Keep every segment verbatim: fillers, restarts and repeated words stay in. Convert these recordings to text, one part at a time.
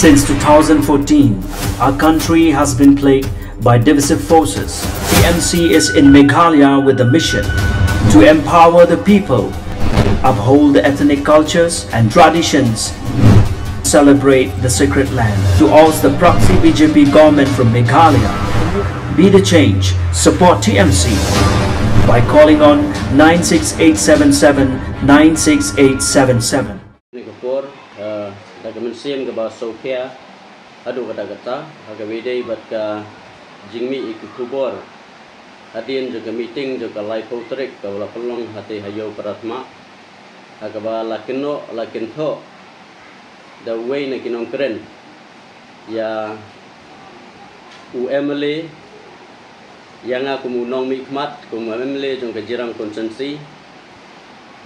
Since two thousand fourteen, our country has been plagued by divisive forces. T M C is in Meghalaya with the mission to empower the people, uphold the ethnic cultures and traditions, celebrate the sacred land. To oust the proxy B J P government from Meghalaya, be the change, support T M C by calling on nine six eight seven seven nine six eight seven seven. Ni ka por, eh, da ka mynsiem kaba sngewkhia haduh katta katta, ha kaba ïadei bad ka jingmih ïa ki khubor hadien jong ka meeting jong ka laiphew tarik kaba la pynlong hangtei ha Ïew Parathma, ha kaba la kynnoh la kynthoh da uwei na ki nongkren ïa u M L A, ïa nga kum u nongmihkhmat, kum u M L A jong ka Jirang constituency,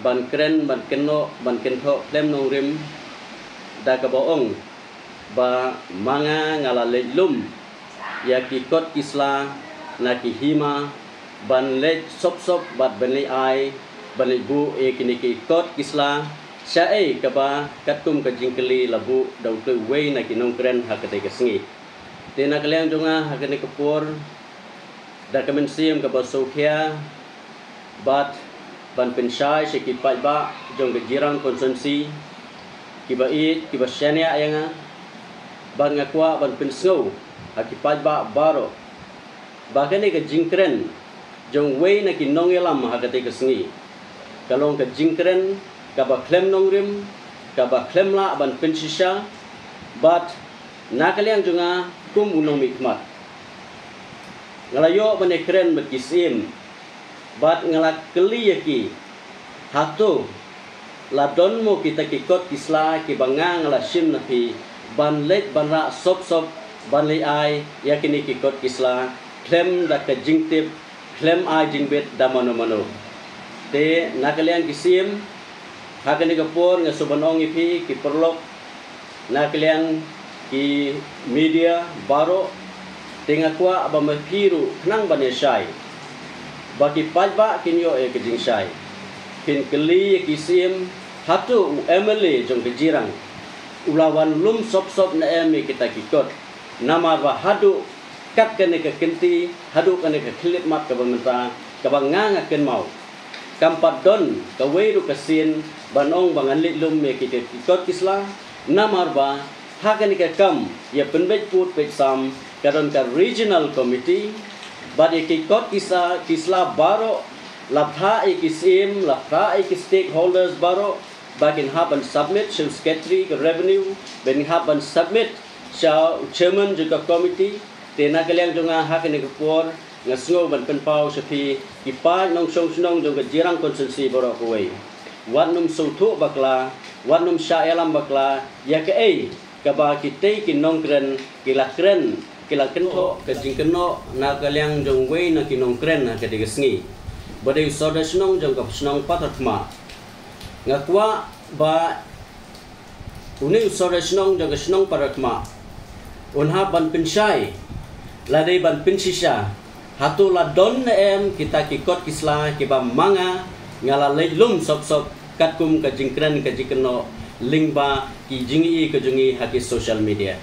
ban kren, ban kynnoh, ban kynthoh khlem nongrim, da kaba ong ba ma nga nga la leit lum ïa ki kot ki sla na ki hima, ban leit sop sop bad ban leit ai, ban leit buh ïa kine ki kot ki sla shaei, kaba katkum ka jingkylli la buh da utei uwei na ki nongkren ha katei ka sngi. Te na ka liang jong nga ha kane ka por, da ka mynsiem kaba sngewkhia bad ban pynshai sha ki paidbah jong ka Jirang constituency, kiba ïeit kiba shaniah ïa nga, bad nga kwah ban pynsngew ha ki paidbah baroh ba kane ka jingkren jong uwei na ki nongïalam ha katei ka sngi ka long ka jingkren kaba khlem nongrim, kaba khlem lah ban pynshisha. Bad na ka liang jong nga kum u nongmihkhmat, nga la ïoh ban ïakren bad ki syiem bad nga la kylli ïa ki, hato la don mo kita ki kot ki sla kiba nga nga la shim na phi ban leit ban rah sop sop, ban leit ai ïa kine ki kot ki sla khlem da ka jingtip, khlem ai jingbit da mano mano. Te na ka liang ki syiem, ha kane ka por nga shu ban ong ïa phi ki paralok, na ka liang ki media baroh, te nga kwah ba ma phi ruh khnang ban ïashai, ba ki paidbah kin ïoh ïa ka jingshai. Phin kylli ïa ki syiem, hato u M L A jong ka Jirang u la wan lum sop sop ne em ïa kita ki kot? Namar ba haduh kat kane ka kynti, haduh kane ka khyllipmat kaba mynta, kaba nga nga kynmaw, kam pat don kawei ruh ka sien ban ong ba ngan leit lum ïa kita ki kot ki sla. Namar ba ha kane ka kam ïa pynbeit pud beit sam ka don ka regional committee, bad ïa ki kot ki sla, ki sla baroh la phah ïa ki syiem, la phah ïa ki stakeholders baroh ba kin hap ban submit sha u secretary ka revenue, ba kin hap ban submit sha u chairman jong ka committee. Te na ka liang jong nga ha kane ka por nga sngew ban pynpaw sha phi ki paid nongshong shnong jong ka Jirang constituency baroh kawei, wat nym sngewthuh bakla, wat nym shah ïalam bakla ïa kaei kaba kitei ki nongkren ki la kren, ki la kynthoh ka jingkynnoh na ka liang jong uwei na ki nongkren ha katei ka sngi, ba dei u sordar shnong jong ka shnong Parathma. Nga kwah ba une u sordar shnong jong ka shnong Parathma un hap ban pynshai, lane ban pynshisha, hato la don ne em kita ki kot ki sla kiba ma nga nga la leit lum sop sop katkum ka jingkren ka jingkynnoh lyngba ki jingïohi ka jong ngi ha ki social media.